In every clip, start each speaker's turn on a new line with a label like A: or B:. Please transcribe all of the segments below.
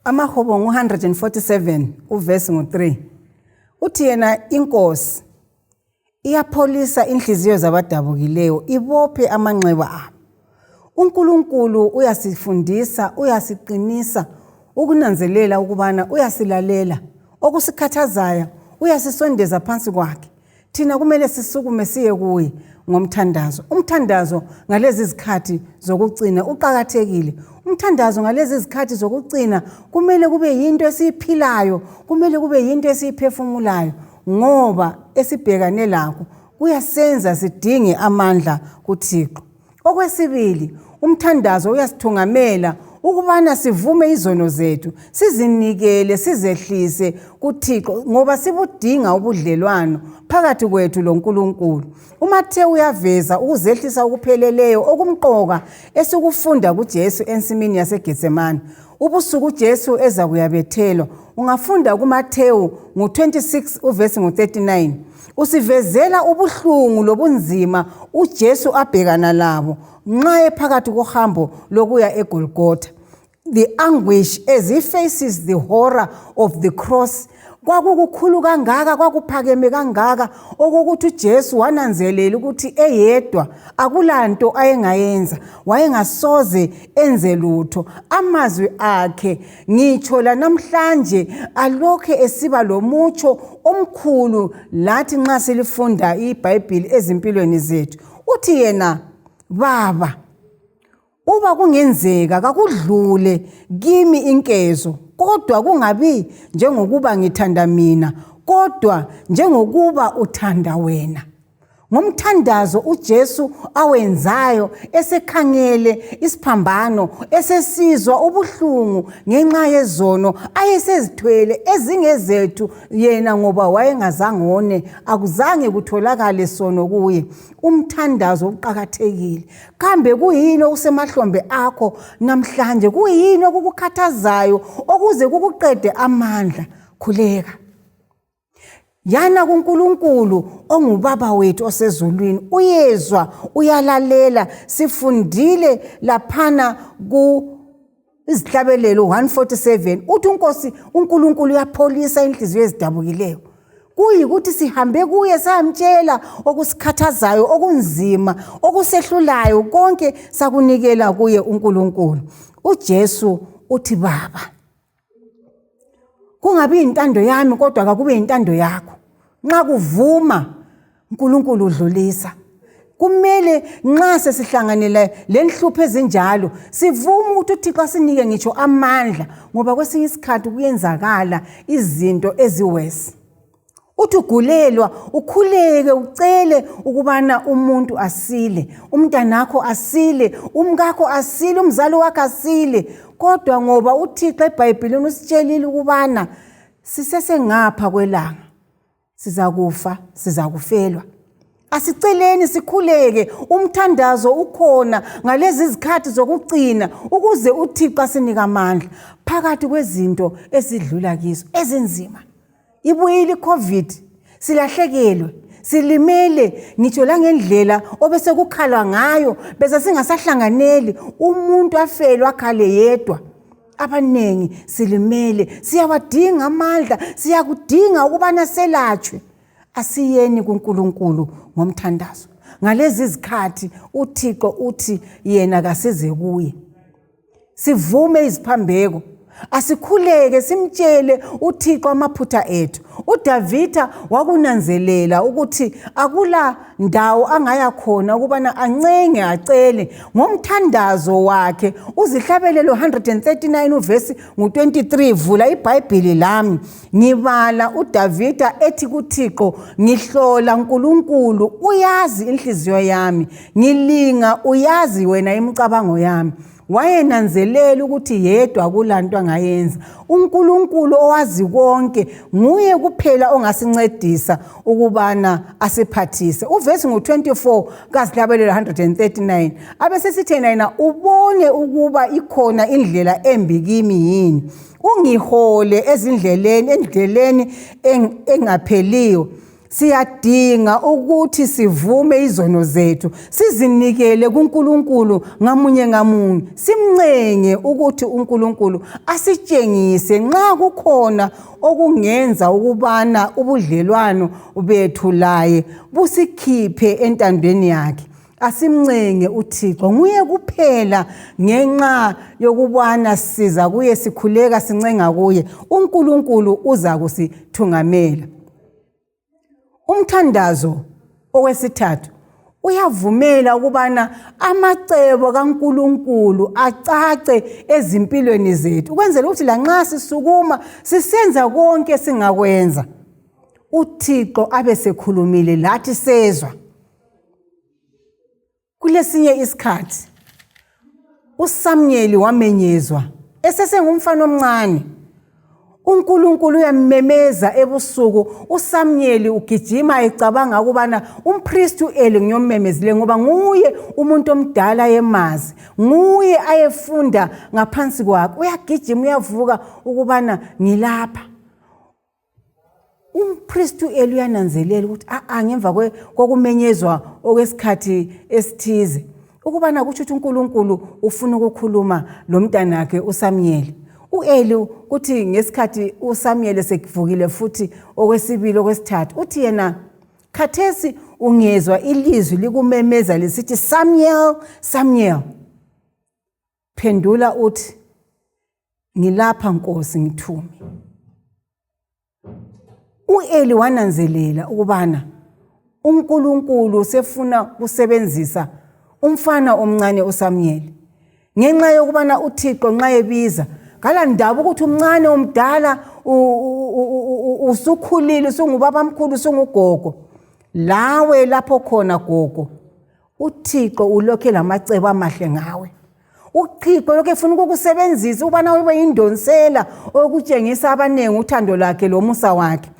A: Amahubo ngu-147 uvesi ngu-3 uthi yena inkosi iyapholisa inhliziyo zabadabukileyo ibophe amanxeba abo. UNkulunkulu uyasifundisa, uyasiqinisa ukunanzelela ukubana uyasilalela okusikhathazayo uyasisondeza phansi kwakhe. Thina kumele sisukume siye kuye ngomthandazo. Umthandazo ngalezi zikhathi zokucina uqakathekile. Umthandazo ngalezi zikhathi zokucina kumele kube yinto esiyiphilayo, kumele kube yinto esiyiphefumulayo ngoba esibhekane lakho kuyasenza sidinge amandla kuThixo. Okwesibili, umthandazo uyasithungamela ukubana sivume izono zethu, sizinikele, sizehlise kuThixo ngoba sibudinga ubudlelwano phakathi kwethu loNkulunkulu. UMathewu uyaveza ukuzehlisa okupheleleyo okumqoka esikufunda kuJesu ensimini yaseGetsemane. Ubusuku uJesu eza kuyabethelwa, ungafunda kuMathewu ngo-26 uvesi ngo-39. Usivezela ubuhlungu lobunzima uJesu abhekana labo nxa ephakathi kohambo lokuya eGolgotha. The anguish as he faces the horror of the cross kwakukukhulu kangaka kwakuphakeme kangaka okokuthi uJesu wananzelela ukuthi eyedwa akulanto ayengayenza wayengasoze enze lutho amazwi akhe ngitsho lanamhlanje alokhe esiba lomutsho omkhulu lathi nxa silifunda iBhayibhili ezimpilweni zethu uthi yena baba uba kungenzeka kakudlule kimi inkezo kodwa kungabi njengokuba ngithanda mina kodwa njengokuba uthanda wena Ngomthandazo uJesu awenzayo esekhangele isiphambano, esesizwa ubuhlungu ngenxa yezono ayesezithwele ezingezethu yena ngoba wayengazange one, akuzange kutholakale sono kuye. Umthandazo uqakathekile. Kambe kuyini okusemahlombe akho namhlanje? Kuyini okukukhathazayo okuze kukuqede amandla? Khuleka. Yana kuNkulunkulu ongubaba wethu osezulwini uyezwa uyalalela sifundile laphana ku izihlabelelo 147 uthi unkosi uNkulunkulu uyapholisa inhliziyo ezidabukileyo kuyikuthi sihambe kuye sayamtshela okusikhathazayo okunzima okusehlulayo konke sakunikela kuye uNkulunkulu uJesu uthi baba Kungabi yintando yami kodwa kakube yintando yakho. Nxa kuvuma uNkulunkulu udlulisa. Kumele nxa sesihlanganele lenhlupho ezinjalo sivume ukuthi uThixo asinike ngitsho amandla ngoba kwesinye isikhathi kuyenzakala izinto eziwesi. Uthi ugulelwa ukhuleke ucele ukubana umuntu asile, umntanakho asile, umkakho asile, umzali wakho asile. Kodwa ngoba uThixo eBhayibhilini usitshelile ukubana sisesengapha kwelanga, sizakufa, sizakufelwa. Asiceleni sikhuleke, umthandazo ukhona ngalezi zikhathi zokucina ukuze uThixo asinike amandla phakathi kwezinto esidlula kizo ezinzima. Ibuyile iCovid, silahlekelwe, silimele ngitsho langendlela obesekukhalwa ngayo bese singasahlanganeli umuntu afelwe akhale yedwa. Abanengi silimele, siyawadinga amandla, siyakudinga ukubana selatshwe. Asiyeni kuNkulunkulu ngomthandazo. Ngalezi zikhathi uThixo uthi yena kasize kuye. Sivume iziphambeko. Asikhuleke simtshele uThixo amaphutha ethu. UDavida wakunanzelela ukuthi akula ndawo angaya khona ukubana ancenge acele ngomthandazo wakhe. Uzihlabelelo 139 uvesi ngu-23 vula iBhayibhili lami ngibala uDavida ethi kuThixo ngihlola uNkulunkulu uyazi inhliziyo yami ngilinga uyazi wena imicabango yami wayenanzelela ukuthi yedwa akulanto angayenza uNkulunkulu owazi konke nguye kuphela ongasincedisa ukubana asiphathise uvesi ngu-24 kazihlabelelo 139 abesesithi yena ubone ukuba ikhona indlela embi kimi yini ungihole ezindleleni endleleni engapheliyo. Siyadinga ukuthi sivume izono zethu, sizinikele kuNkulunkulu ngamunye ngamunye, simncenge ukuthi uNkulunkulu asitshengise nxa kukhona okungenza ukubana ubudlelwano bethu laye busikhiphe entandweni yakhe. Asimncenge uThixo, nguye kuphela ngenxa yokubana siza kuye sikhuleka sincenga kuye, uNkulunkulu uza kusithungamela. Umthandazo owesithathu uyavumela ukubana amacebo kaNkulunkulu acace ezimpilweni zethu ukwenzela ukuthi lanxa sisukuma sisenza konke esingakwenza uThixo abe sekhulumile lathi sezwa. Kulesinye isikhathi uSamuyeli wamenyezwa esesengumfana omncane. uNkulunkulu uyammemeza ebusuku, uSamuyeli ugijima ecabanga ukubana umpristi uEli nguyommemezile ngoba nguye umuntu omdala ayemazi, nguye ayefunda ngaphansi kwakhe. Uyagijima uyavuka ukubana ngilapha. Umpristi uEli uyananzelela ukuthi a-a ngemva kokumenyezwa okwesikhathi esithize ukubana kutsho ukuthi uNkulunkulu ufuna ukukhuluma lo mntanakhe uSamuyeli. U-Eli kuthi ngesikhathi uSamuyeli sekuvukile futhi okwesibili okwesithathu uthi yena khathesi ungezwa ilizwi likumemeza lisithi Samuel, Samuel. Phendula uthi ngilapha Nkosi ngithume. U-Eli wananzelela ukubana uNkulunkulu usefuna ukusebenzisa umfana omncane uSamuyeli ngenxa yokubana uThixo nxa ebiza kalandaba ukuthi umncane umdala usukhulile usungubabamkhulu usungugogo lawe lapho khona gogo uThixo ulokhu elamacebo amahle ngawe uThixo lokhu efuna ukukusebenzisa ukubana ube yindonsela okutshengisa abaningi uthando lwakhe lomusa wakhe.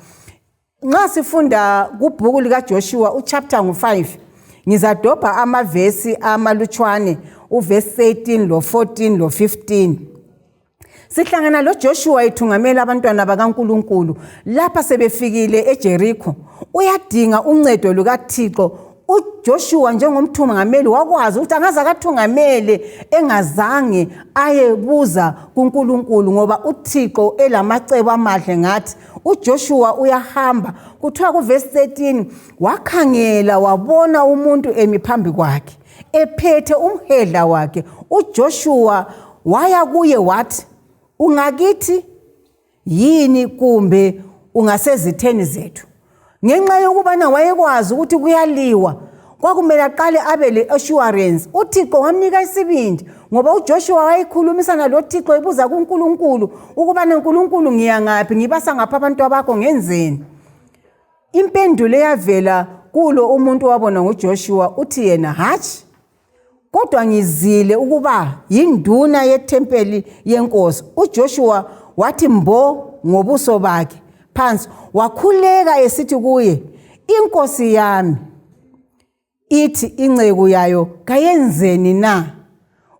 A: Nxa sifunda kubhuku likaJoshua uchapter ngu-5 ngizadobha amavesi amalutshwane uvesi 13 lo-14 lo-15. Sihlangana loJoshuwa ethungamela abantwana bakaNkulunkulu lapha sebefikile eJerikho. Uyadinga uncedo lukaThixo. UJoshuwa njengomthungameli wakwazi ukuthi angaze akathungamele engazange ayebuza kuNkulunkulu ngoba uThixo elamacebo amahle ngathi. UJoshuwa uyahamba kuthiwa kuvesi 13 wakhangela wabona umuntu emi phambi kwakhe ephethe umhedla wakhe. UJoshuwa waya kuye wathi, ungakithi yini kumbe ungasezitheni zethu? Ngenxa yokubana wayekwazi ukuthi kuyaliwa, kwakumele aqale abe le-assurance. UThixo wamnika isibindi ngoba uJoshuwa wayekhulumisana loThixo ebuza kuNkulunkulu ukubana Nkulunkulu ngiya ngaphi, ngibasa ngaphi abantu abakho, ngenzeni? Impendulo eyavela kulo umuntu owabonwa nguJoshuwa uthi yena hatshi, kodwa ngizile ukuba yinduna yethempeli yenkosi. UJoshuwa wathi mbo ngobuso bakhe phansi wakhuleka esithi kuye, inkosi yami ithi inceku yayo kayenzeni na?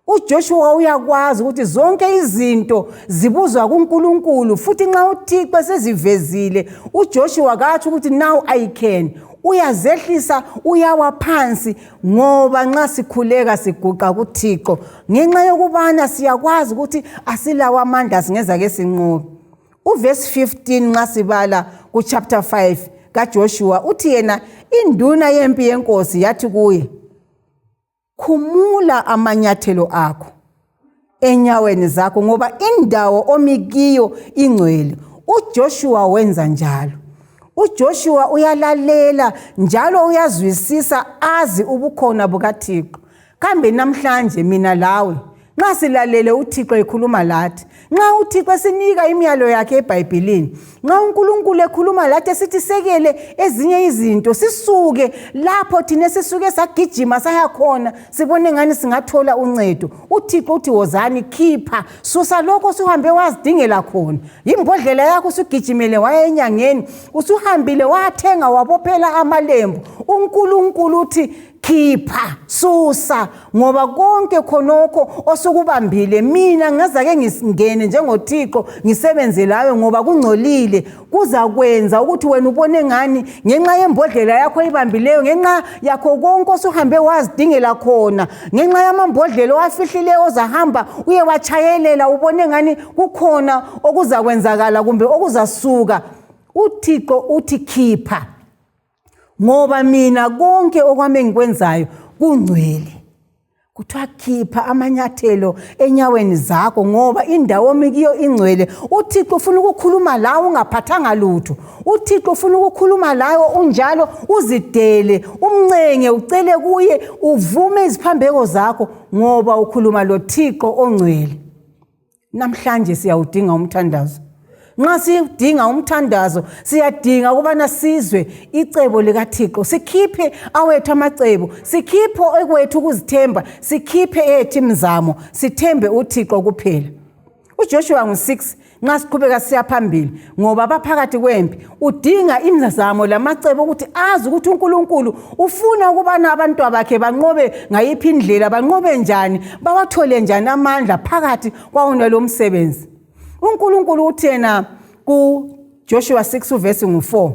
A: UJoshuwa uyakwazi ukuthi zonke izinto zibuzwa kuNkulunkulu futhi nxa uThixo esezivezile uJoshuwa katsho ukuthi now I can uyazehlisa uyawa phansi ngoba nxa sikhuleka siguqa kuThixo ngenxa yokubana siyakwazi ukuthi asilawo amandla singeza ke sinqobe. Uvesi 15 nxa sibala kuchapter 5 kaJoshuwa uthi yena induna yempi yenkosi yathi kuye khumula amanyathelo akho enyaweni zakho ngoba indawo omi kiyo ingcwele. UJoshuwa wenza njalo. UJoshuwa uyalalela njalo uyazwisisa azi ubukhona bukaThixo. Kambe namhlanje mina lawe nxa silalele uThixo ekhuluma lathi, nxa uThixo esinika imiyalo yakhe eBhayibhilini, nxa uNkulunkulu ekhuluma lathi esithi sekele ezinye izinto, sisuke lapho thina sisuke sagijima saya khona sibone ngani singathola uncedo. UThixo uthi wozani, khipha, susa lokho osuhambe wazidingela khona. Yimbodlela yakho usugijimele waya enyangeni, usuhambile wathenga wabophela amalembu. uNkulunkulu uthi Khipha, susa, ngoba konke khonokho osukubambile mina ngazake ngisingene njengoThixo ngisebenze lawe, ngoba kungcolile. Kuzakwenza ukuthi wena ubone ngani ngenxa yembodlela yakho oyibambileyo, ngenxa yakho konke osuhambe wazidingela khona, ngenxa yamambodlela owafihlileyo ozahamba uye watshayelela, ubone ngani kukhona okuzakwenzakala kumbe okuzasuka. UThixo uthi khipha, ngoba mina konke okwami engikwenzayo kungcwele. Kuthiwa khipha amanyathelo enyaweni zakho, ngoba indawo omi kiyo ingcwele. UThixo ufuna ukukhuluma lawe ungaphathanga lutho. UThixo ufuna ukukhuluma lawe unjalo, uzidele, umncenge, ucele kuye, uvume iziphambeko zakho, ngoba ukhuluma loThixo ongcwele. Namhlanje siyawudinga umthandazo. Nxa sidinga umthandazo, siyadinga ukubana sizwe icebo likaThixo, sikhiphe awethu amacebo, sikhiphe ekwethu ukuzithemba, sikhiphe eyethu imizamo, sithembe uThixo kuphela. UJoshua ngu-6 nxa siqhubeka siya phambili, ngoba baphakathi kwempi, udinga imizamo lamacebo ukuthi azi ukuthi uNkulunkulu ufuna ukubana abantwa bakhe banqobe ngayiphi indlela, banqobe njani, bawathole njani amandla phakathi kwawona lo msebenzi. UNkulunkulu uthi yena kuJoshua 6 uvesi ngu-4,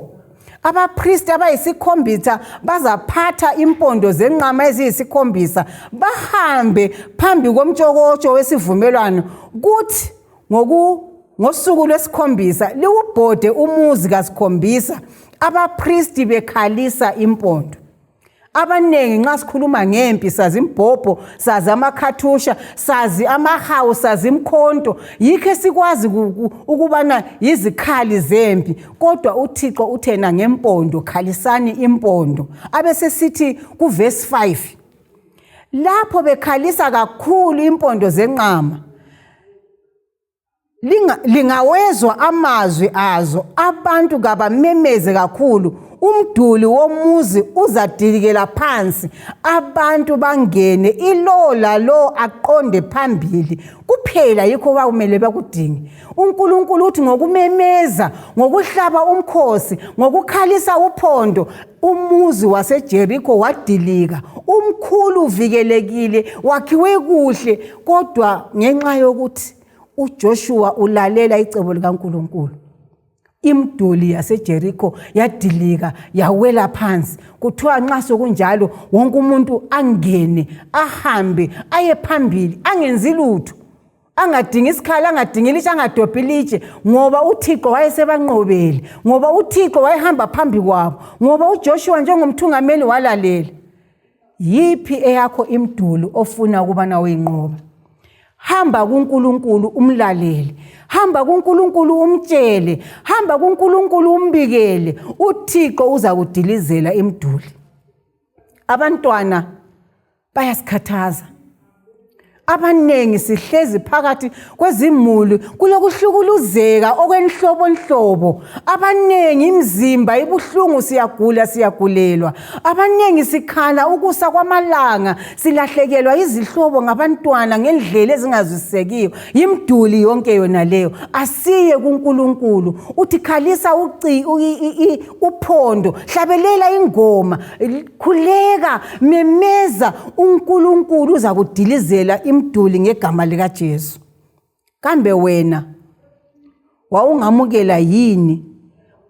A: abapristi abayisikhombisa bazaphatha impondo zenqama eziyisikhombisa, bahambe phambi komtshokotsho wesivumelwano, kuthi ngosuku lwesikhombisa liwubhode umuzi kasikhombisa, abapristi bekhalisa impondo. Abanengi nxa sikhuluma ngempi sazi imbhobho, sazi amakhathusha, sazi amahawu, sazi imkhonto, yikho esikwazi ukubana yizikhali zempi. Kodwa uThixo uthena ngempondo, khalisani impondo. Abesesithi kuvesi 5, lapho bekhalisa kakhulu impondo zenqama, lingawezwa amazwi azo, abantu kabamemeze kakhulu, umduli womuzi uzadilikela phansi, abantu bangene, ilowo lalowo aqonde phambili kuphela. Yikho kwakumele bakudinge. uNkulunkulu uthi ngokumemeza, ngokuhlaba umkhosi, ngokukhalisa uphondo, umuzi waseJeriko wadilika. Umkhulu, uvikelekile, wakhiwe kuhle, kodwa ngenxa yokuthi uJoshua ulalela icebo likaNkulunkulu, imiduli yaseJeriko yadilika, yawela phansi. Kuthiwa nxa sokunjalo wonke umuntu angene, ahambe aye phambili, angenzi lutho, angadingi isikhali, angadingi ilitshe, angadobhi ilitshe, ngoba uThixo wayesebanqobele, ngoba uThixo wayehamba phambi kwabo, ngoba uJoshua njengomthungameli walalela. Yiphi eyakho imiduli ofuna ukubana uyinqoba? Hamba kuNkulunkulu umlalele, hamba kuNkulunkulu umtshele, hamba kuNkulunkulu umbikele, uThixo uzakudilizela imiduli. Abantwana bayasikhathaza. Abanengi sihlezi phakathi kwezimuli kulokuhlukuluzeka okwenhlobonhlobo. Abanengi imizimba ibuhlungu, siyagula, siyagulelwa. Abanengi sikhala ukusa kwamalanga, silahlekelwa izihlobo ngabantwana ngendlela ezingazwisisekiyo. Yimduli yonke yona leyo. Asiye kuNkulunkulu. Uthi khalisa uphondo, hlabelela ingoma, khuleka, memeza, uNkulunkulu uzakudilizela imiduli ngegama likaJesu. Kambe wena wawungamukela yini,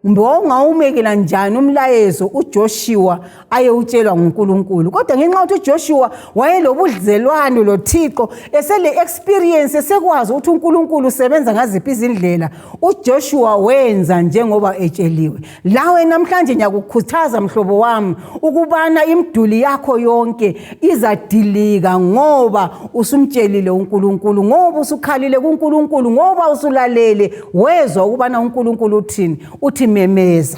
A: kumbe wawungawumekela njani umlayezo uJoshua ayewutshelwa nguNkulunkulu? Kodwa ngenxa yokuthi uJoshua wayelobudlelwano loThixo, esele experience, esekwazi ukuthi uNkulunkulu usebenza ngaziphi izindlela, uJoshua wenza njengoba etsheliwe. Lawe namhlanje ngiyakukhuthaza mhlobo wami ukubana imiduli yakho yonke izadilika, ngoba usumtshelile uNkulunkulu, ngoba usukhalile kuNkulunkulu, ngoba usulalele wezwa ukubana uNkulunkulu uthini. Uthi memeza,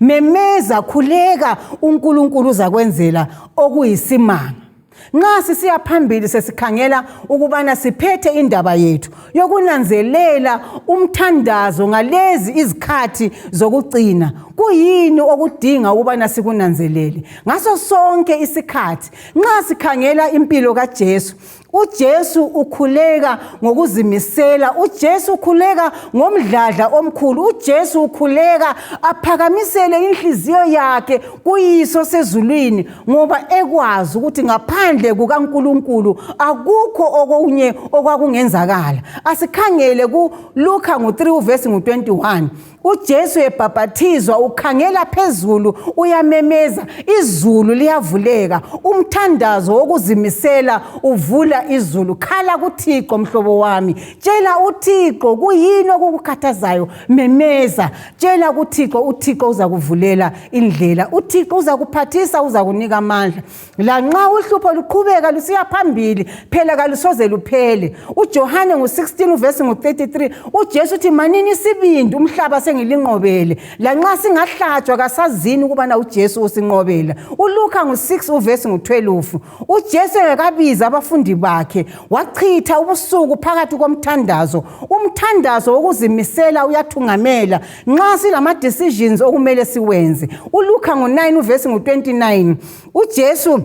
A: memeza, khuleka, uNkulunkulu uzakwenzela okuyisimanga. Nxa sisiya phambili sesikhangela ukubana siphethe indaba yethu yokunanzelela umthandazo ngalezi izikhathi zokugcina, kuyini okudinga ukubana sikunanzelele ngaso sonke isikhathi? Nxa sikhangela impilo kaJesu, UJesu ukhuleka ngokuzimisela, uJesu ukhuleka ngomdladla omkhulu, uJesu ukhuleka aphakamisele inhliziyo yakhe kuyiso sezulwini ngoba ekwazi ukuthi ngaphandle kukaNkulunkulu akukho okunye okwakungenzakala. Asikhangele kuLuka ngo-3 uvesi ngo-21. uJesu ebhabhathizwa ukhangela phezulu uyamemeza izulu liyavuleka umthandazo wokuzimisela uvula izulu khala kuThixo mhlobo wami tshela uThixo kuyini okukukhathazayo memeza tshela kuThixo uThixo uzakuvulela indlela uThixo uzakuphathisa uzakunika amandla lanxa uhlupho luqhubeka lusiya phambili phela kalusoze luphele uJohane ngo-16 uvesi ngo-33 uJesu uthi manini isibindi umhlaba sengilinqobele lanxa singahlatshwa kasazini ukubana uJesu usinqobela uLuka ngo-6 uvesi ngo-12 uJesu engakabizi abafundi bakhe wachitha ubusuku phakathi komthandazo umthandazo wokuzimisela uyathungamela nxa silama-decisions okumele siwenze uLuka ngo-9 uvesi ngo-29 uJesu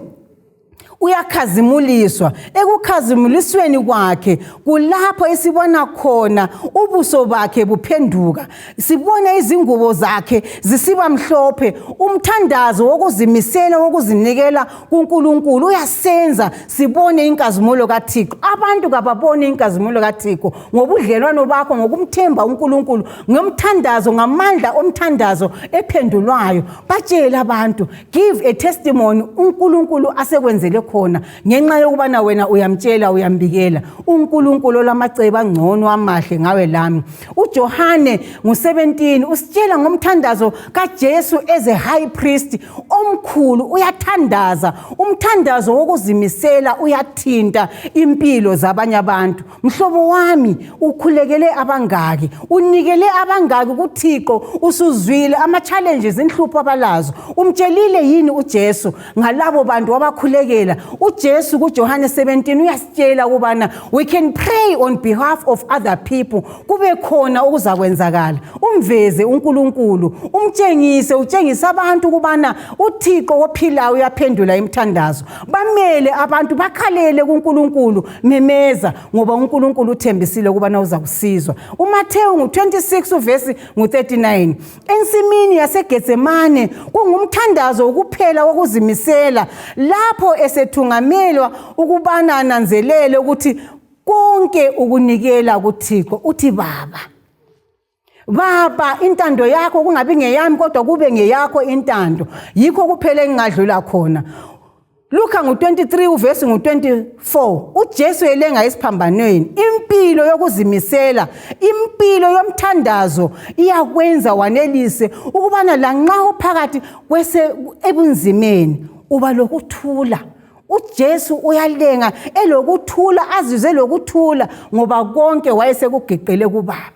A: uyakhazimuliswa ekukhazimulisweni kwakhe kulapho esibona khona ubuso bakhe buphenduka sibona izingubo zakhe zisiba mhlophe umthandazo wokuzimisela wokuzinikela kuNkulunkulu uyasenza sibone inkazimulo kaThixo abantu kababone inkazimulo kaThixo ngobudlelwano bakho ngokumthemba uNkulunkulu ngomthandazo ngamandla omthandazo ephendulwayo batshele abantu give a testimony uNkulunkulu asekwenzele khona ngenxa yokubana wena uyamtshela uyambikela uNkulunkulu olamacebo angcono amahle ngawe lami uJohane ngo-17 usitshela ngomthandazo kaJesu as a high priest omkhulu uyathandaza umthandazo wokuzimisela uyathinta impilo zabanye abantu mhlobo wami ukhulekele abangaki unikele abangaki kuThixo usuzwile ama challenges inhlupho abalazo umtshelile yini uJesu ngalabo bantu wabakhulekela uJesu kuJohane 17 uyasitshela ukubana we can pray on behalf of other people kube khona okuzakwenzakala umveze uNkulunkulu umtshengise utshengise abantu ukubana uThixo ophilayo uyaphendula imithandazo bamele abantu bakhalele kuNkulunkulu memeza ngoba uNkulunkulu uthembisile ukubana uzakusizwa uMathewu ngu-26 uvesi ngu-39 ensimini yaseGetsemane kungumthandazo wokuphela wokuzimisela lapho esethungamelwa ukubana ananzelele ukuthi konke ukunikela kuThixo uthi baba Baba intando yakho kungabi ngeyami kodwa kube ngeyakho intando yikho kuphela engingadlula khona Luka ngo-23 uvesi ngo-24 uJesu elenga esiphambanweni impilo yokuzimisela impilo yomthandazo iyakwenza wanelise ukubana lanxa uphakathi kwese ebunzimeni uba lokuthula uJesu uyalenga elokuthula azizwe lokuthula ngoba konke wayesekugeqele kubaba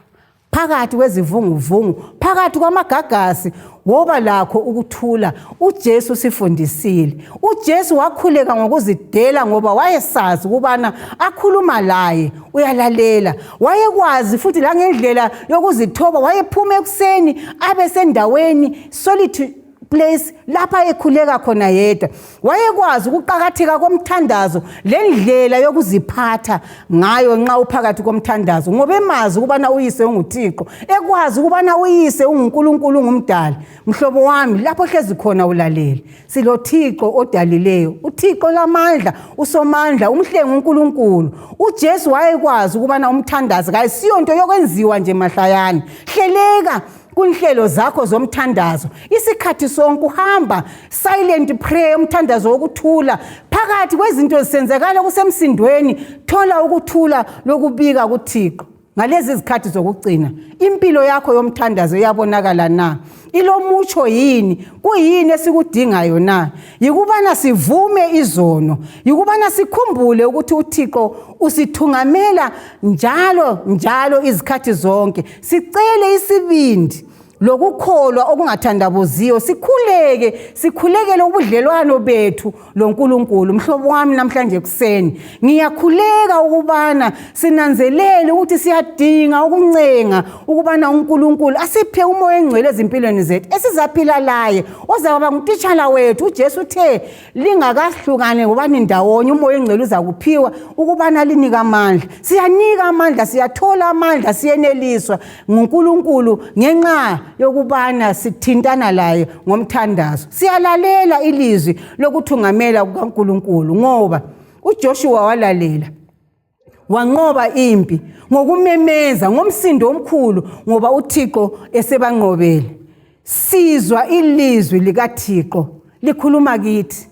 A: phakathi kwezivunguvungu phakathi kwamagagasi woba lakho ukuthula uJesu sifundisile uJesu wakhuleka ngokuzidela ngoba wayesazi ukubana akhuluma laye uyalalela wayekwazi futhi langendlela yokuzithoba wayephuma ekuseni abe sendaweni solitude place lapha ekhuleka khona yedwa wayekwazi ukuqakatheka komthandazo lendlela yokuziphatha ngayo nxa uphakathi komthandazo ngoba emazi ukubana uyise unguThixo ekwazi ukubana uyise unguNkulunkulu ungumdali mhlobo wami lapho hlezi khona ulalele siloThixo odalileyo uThixo lamandla usomandla umhlengi uNkulunkulu uJesu wayekwazi ukubana umthandazo kayisiyonto yokwenziwa nje mahlayana hleleka kunhlelo zakho zomthandazo isikhathi sonke uhamba silent prayer umthandazo wokuthula phakathi kwezinto zisenzakala kusemsindweni thola ukuthula lokubika kuThixo ngalezi zikhathi zokugcina impilo yakho yomthandazo iyabonakala na ilomutsho yini kuyini esikudingayo na yikubana sivume izono yikubana sikhumbule ukuthi uThixo usithungamela njalo njalo izikhathi zonke sicele isibindi Lokukholwa okungathandabuziyo, sikhuleke, sikhulekele ubudlelwano bethu loNkulunkulu. Mhlobo wami, namhlanje ekuseni ngiyakhuleka ukubana sinanzelele ukuthi siyadinga ukuncenga ukubana uNkulunkulu asiphe umoya engcwele ezimpilweni zethu esizaphila laye, ozaba ngutitshala wethu. UJesu uthe lingakahlukani ngobani ndawonye, umoya engcwele uzakuphiwa ukubana linike amandla. Siyanika amandla, siyathola amandla, siyeneliswa nguNkulunkulu ngenxa yokubana sithintana laye ngomthandazo. Siyalalela ilizwi lokuthungamela kukaNkulunkulu, ngoba uJoshua walalela wanqoba impi ngokumemeza ngomsindo omkhulu, ngoba uThixo esebanqobele. Sizwa ilizwi likaThixo likhuluma kithi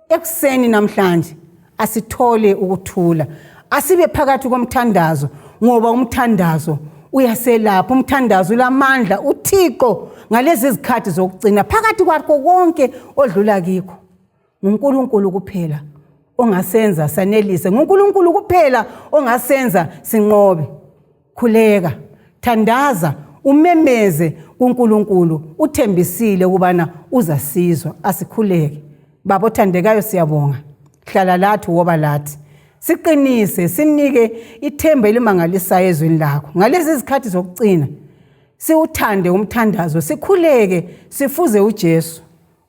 A: ekuseni namhlanje. Asithole ukuthula, asibe phakathi komthandazo, ngoba umthandazo uyaselapha, umthandazo ulamandla. UThixo ngalezi zikhathi zokugcina, phakathi kwakho konke odlula kikho, nguNkulunkulu kuphela ongasenza sanelise, nguNkulunkulu kuphela ongasenza sinqobe. Khuleka, thandaza, umemeze kuNkulunkulu, uthembisile ukubana uzasizwa. Asikhuleke. Baba othandekayo, siyabonga. Hlala lathi, woba lathi, siqinise, sinike ithemba elimangalisayo ezwini lakho. Ngalezi zikhathi zokucina, siwuthande umthandazo, sikhuleke, sifuze uJesu.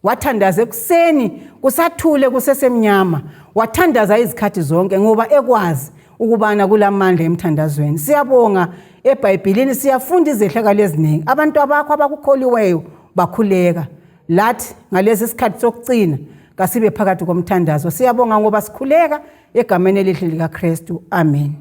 A: Wathandaza ekuseni kusathule kusesemnyama, wathandaza izikhathi zonke ngoba ekwazi ukubana kulamandla emthandazweni. Siyabonga, eBhayibhilini siyafunda izehlakalo eziningi, abantu abakho abakukholiweyo bakhuleka. Lathi ngalesi sikhathi sokucina kasibe phakathi komthandazo. Siyabonga ngoba sikhuleka egameni elihle likaKristu, amen.